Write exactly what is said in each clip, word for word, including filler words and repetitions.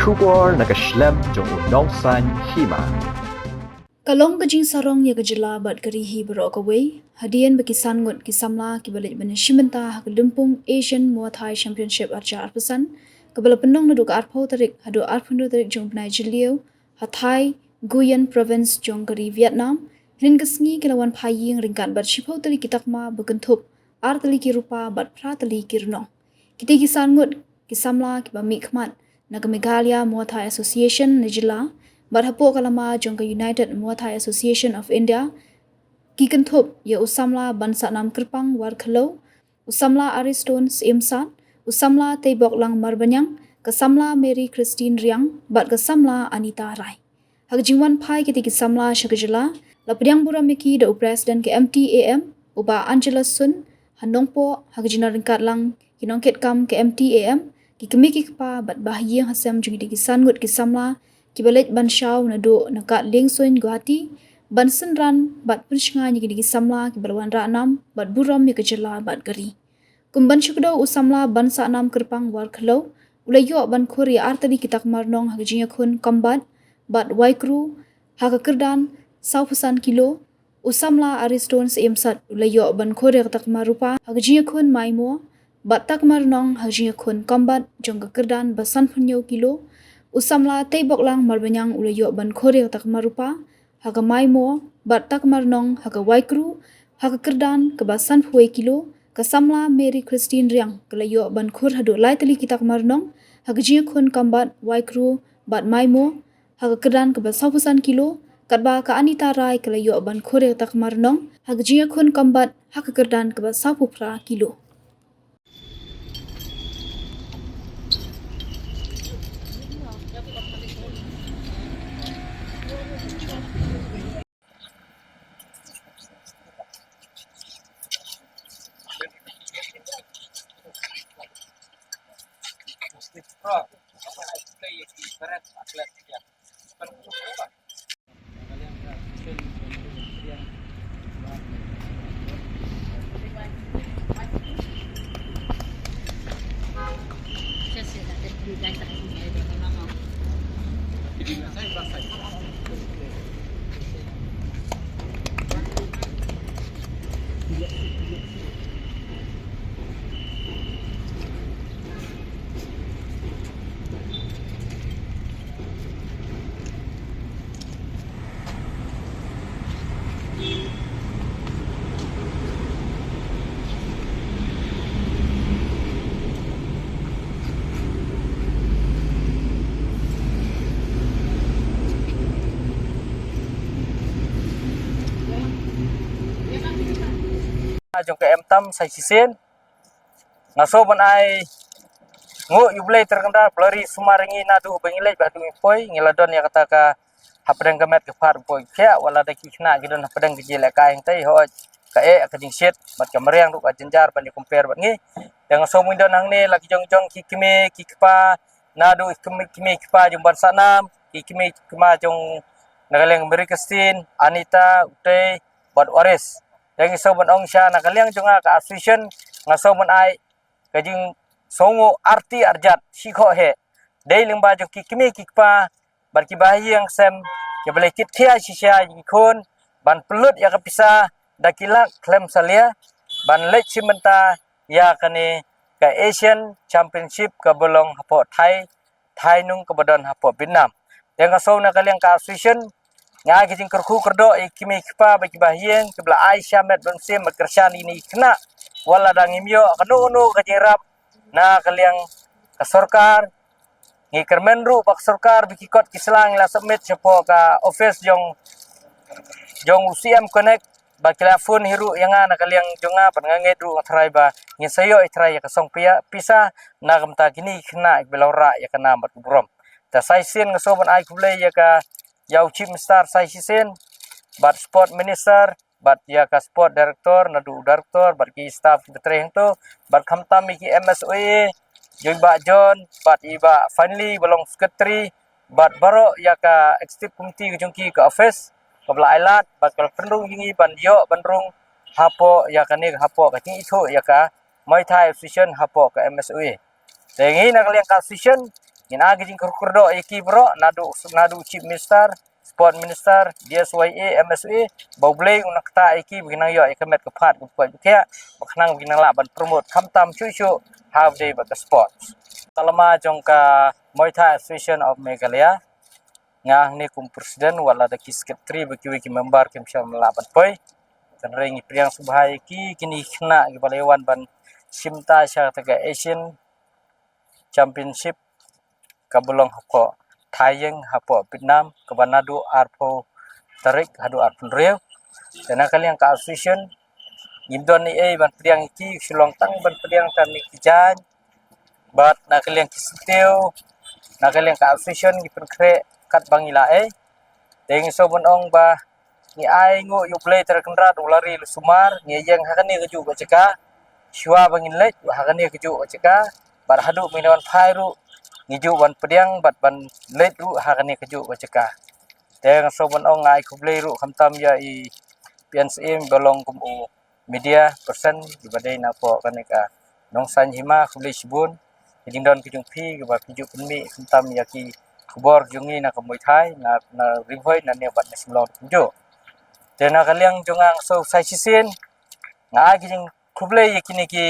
Khubor na ka shlem jong u nongsaiñ hima. Ka long ka jingsarong ïa ka jylla bad ka ri hi baroh kawei hadien ba ki san ngut ki samla kiba leit ban ïashim bynta ha ka lympung Asian Muay Thai Championship arhajar arphew san, kaba la pynlong naduh ka arphew tarik haduh arphew hynriew tarik jong u bnai Jylliew ha Thai Nguyen Province jong ka ri Vietnam. Hynnin ka sngi ki la wan phai ïing ryngkat bad shiphew tylli ki takma ba kynthup ar tylli ki rupa bad phra tylli ki rnong. Kita ki san ngut ki samla kiba mihkhmat na ka Meghalaya Muay Thai Association na jylla bad hapoh ka lama jong ka United Muay Thai Association of India, ki kynthup ïa u samla Bansahnam Kyrpang Warkhliew, u samla Aristone Syiemsat, u samla Teiboklang Marbaniang, ka samla Mary Christine Riang bad ka samla Anita Rai. Ha ka jingwan phai kita ki samla sha ka jylla, la pdiang burom ïa ki da u President ka M T A M, u Bah Angelus Sun, ha Nongpoh, ha ka jingdon ryngkat lang ki nongkitkam ka M T A M, ki kmie ki kpa bad ba ha ïing ha sem jong kita ki san ngut ki samla kiba leit ban shaw naduh na Kad Liengsuiñ Guwahati ban synran bad pynshngaiñ ïa kita ki samla kiba la wanrah nam bad burom ïa ka jylla bad ka ri. Kum ban shu kdew, u samla Bansahnam Kyrpang Warkhliew u la ïoh ban khur ïa ar tylli ki takma rnong ha ka jingïakhun combat bad waikru ha ka kyrdan sawphew san kilo. U samla Aristone Syiemsat u la ïoh ban khur ïa ka takma rupa ha ka jingïakhun maimo bad takma rnong ha ka jingïakhun combat jong ka kyrdan ba sanphew hynñiew kilo. U samla Teiboklang Marbaniang u la ïoh ban khur ïa ka takma rupa ha ka maimo bad takma rnong ha ka waikru ha ka kyrdan kaba sanphew wei kilo. Ka samla Mary Christine Riang ka la ïoh ban khur haduh lai tylli ki takma rnong ha ka jingïakhun combat, waikru bad maimo ha ka kyrdan kaba sawphew san kilo, katba ka Anita Rai ka la ïoh ban khur ïa ka takma rnong ha ka jingïakhun combat ha ka kyrdan kaba sawphew phra kilo. Jong ka em tam sa shisien. Nga sngewbha ban ai nguh ïa U Blei tyrkendar ba la ri sumar ïa ngi naduh ba ngi leit ba haduh ngi poi, ngi la don ïa kata ka hapdeng ka met ka phad ba poi khiah, wat la da ki khynnah ki don hapdeng ka jingïalehkai hangtei, hooid ka eh ka jingshit bad ka mariang ruh ka jynjar ban ïa compare bad ngi. Te nga sngewbha ban don hangne la ki jong jong ki kmie ki kpa, naduh ki kmie, kmie ki kpa jong Bansahnam, ki kmie ki kpa jong na ka liang Mary Christine, Anita, Utei bad Waris. Te ngi sngewbha ban ong sha na ka liang jong nga ka association, nga sngewbha ban ai ka jingsngewnguh arti arjat shi khoh heh. Dei lyngba jong ki kmie ki kpa bad ki bahaïing sem kiba la kit khia shisha ïa ki khun ban pynlut ïa ka pisa da ki lak khlem salia ban leit shim bynta ïa kane ka Asian Championship kaba long hapoh Thai, Thai nung kaba don hapoh Vietnam. Te nga sngew na ka liang ka association nga ai ka jingkyrkhu kyrdoh ïa ki kmie ki kpa bad ki bahaïing kiba la ai sha met bad mynsiem bad kyrshan ïa kine ki khynnah. Wat la dang ngim ïoh kano kano ka jingïarap na ka liang ka sorkar, ngi kyrmen ruh ba ka sorkar ba ki kot ki sla ngi la submit shapoh ka office jong, jong u C M Connect, ba ki la phone hi ruh ïa nga na ka liang jong nga, bad nga ngeit ruh nga tharai ba ngin sa ïoh ïa tharai ïa ka song pia, pisa na ka bynta kine ki khynnah kiba la wanrah ïa ka nam bad ka burom. Te sa shisien nga sngewbha ban ai khublei ïa ka, ïa u Chief Minister sa shisien bad Sport Minister bad ïa ka Sport Director, naduh u Director bad ki staff kiba trei hangto, bad khamtam ïa ki M S O A, ïa i Bah John bad i Bah Finally ba long Secretary, bad baroh ïa ka Executive Committee ka jong ki ka office kaba la ai lad bad ka la pynrung ïa ngi ban ïoh ban rung hapoh ïa kane, hapoh ka jingithuh ïa ka Muay Thai Association hapoh ka M S O A. Te ngi na ka liang ka association Ngin ai ka jingkyrkhu doh ïa ki baroh, naduh, naduh Chief Minister, Sport Minister, D S Y A, M S O A, ba U Blei un nang ktah ïa ki ba kin nang ïoh ïa ka met ka phad ka poi ba khiah, ba khnang ba kin nang lah ban promote khamtam shuh shuh ha ba dei bad ka sports. Ka lama jong ka Muay Thai Association of Meghalaya, nga hangne kum president, wat la da ki secretary bad kiwei ki member kim shym lah ban poi. Hynrei ngi pdiang sngewbha ïa ki, kine ki khynnah kiba la ïa wan ban shim bynta sha kata ka Asian Championship kaba long hapoh Thailand, hapoh Vietnam, kaba naduh arphew tarik haduh arphew hynriew. Te na ka liang ka association ngim don ei ei ban pdiang ïa ki, shu long tang ban pdiang tang ïa ki jaiñ bad na ka liang ki syntiew, na ka liang ka association ngi pynkhreh katba ngi lah ei. Te ngi sngewbha ban ong ba ngi ai nguh ïa U Blei Trai Kynrad u la ri la sumar, ngi ïeng ha kane kajuh ka jaka, shuwa ba ngin leit ha kane kajuh ka jaka, bad haduh ba ngin wan phai ruh ngi juh ban pdiang bad ban leit ruh ha kane kajuh ka jaka. Te nga sngewbha ban ong nga ai khublei ruh khamtam ïa i P N C M ba long kum u media person kiba dei na poh kane ka Nongsaiñ Hima, khublei shibun. Ki jingdon ki jong phi kiba phi juh pynmih khamtam ïa ki khubor jong ngi na ka Muay Thai na, na Ri Bhoi, na Niang bad na Shillong kumjuh. Te na ka liang jong nga nga sngewsai shisien, nga ai ki jingkhublei ïa kine ki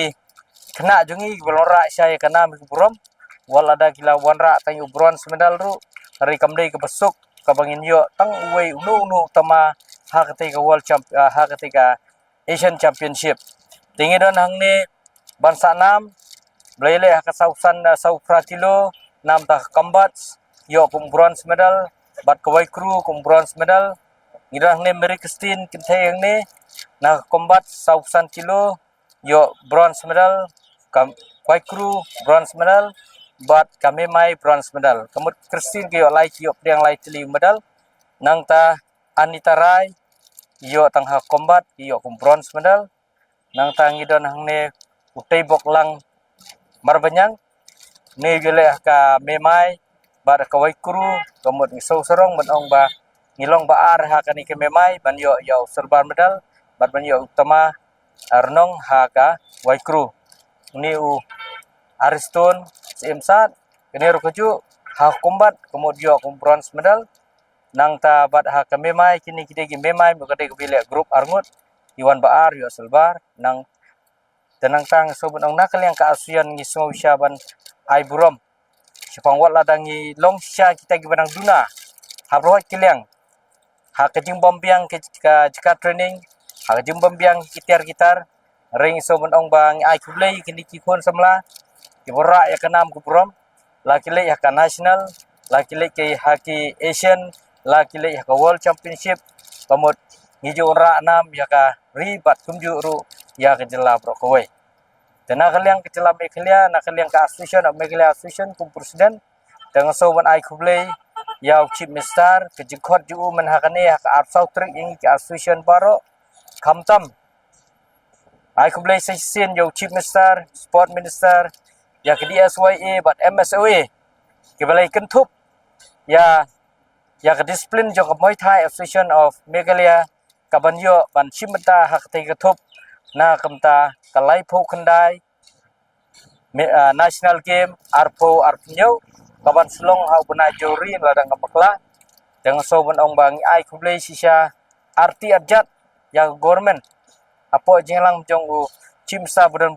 khynnah jong ngi kiba la wanrah shisha ïa ka nam ïa ka burom. Wat la da ki la wanrah tang ïa u bronze medal ruh, hynrei kam dei kaba suk kaba ngin ïoh tang uwei uno uno u tama ha katei ka World Champ, ah, ha katei ka Asian Championship. Te ngi don hangne ban sah nam, ba la ïaleh ha ka saw san, ah, saw phra kilo, namta ka Combat ïoh kum bronze medal bad ka Waikru kum bronze medal. Ngi don hangne Mary Christine Kynthei hangne na ka Combat saw san kilo, ïoh bronze medal, ka Waikru bronze medal bad ka Memai bronze medal. Ka mut Christine ka ïoh lai, ïoh pdiang lai tylli medal. Nangta Anita Rai ïoh tang ha Combat, ïoh kum bronze medal. Nangta ngi don hangne u Teibok Lang Marbaniang, ne ïaleh ha ka Memai bad ka Waikru. Ka mut ngi sngewsarong ban ong ba ngi long ba ar ha kane ka Memai ban ïoh ïa u silver medal bad ban ïoh u tama, ah, rnong ha ka Waikru. Une u Ariston Syiem Sad, kane ruh kajuh ha Combat ka mut ïoh kum bronze medal. Nangta bad ha ka Memai, kine ki dei ki Memai, mut ka dei kaba ïaleh group arngut, i wan ba ar ïoh silver. Nang, te nangta nga sngewbha ban ong na ka liang ka association ngi sngewsih ban ai burom shaphang wat la da ngi long shisha kita kiba nang duna ha baroh ki liang, ha ka jingbym biang ka, ka jaka training, ha ka jingbym biang ki tiar ki tar. Hynrei ngi sngewbha ban ong ba ngi ai khublei ïa kine ki khun samla kiba wanrah ïa ka nam ka burom, la ki leit ha ka national, la ki leit ki ha ki Asian, la ki leit ha ka World Championship. Ka mut ngi ju wanrah nam ïa ka ri bad kumjuh ruh ïa ka jylla baroh kawei. Te na ka liang ka jylla Meghalaya, na ka liang ka Association of Meghalaya Association kum president, te nga sngewbha ban ai khublei ïa u Chief Minister, ka jingkhot jong u mynta ha kane ha ka arphew saw tarik ïa ngi ki association baroh. Khamtam ai khublei sa shisien ïa u Chief Minister, Sport Minister, ïa ka D S Y A bad M S O A kiba la ïa kynthup ïa, ïa ka discipline jong ka Muay Thai Association of Meghalaya, kaban ïoh ban shim bynta ha katei ka thup na ka bynta ka laiphew khyndai Me-, ah, National Game arphew arphew hynñiew, kaban sa long ha u bnai January, la dang ka bakla. Te nga sngewbha ban ong ba ngi ai khublei shisha arti arjat ïa ka government hapoh jingïalang jong u Chief Minister ba don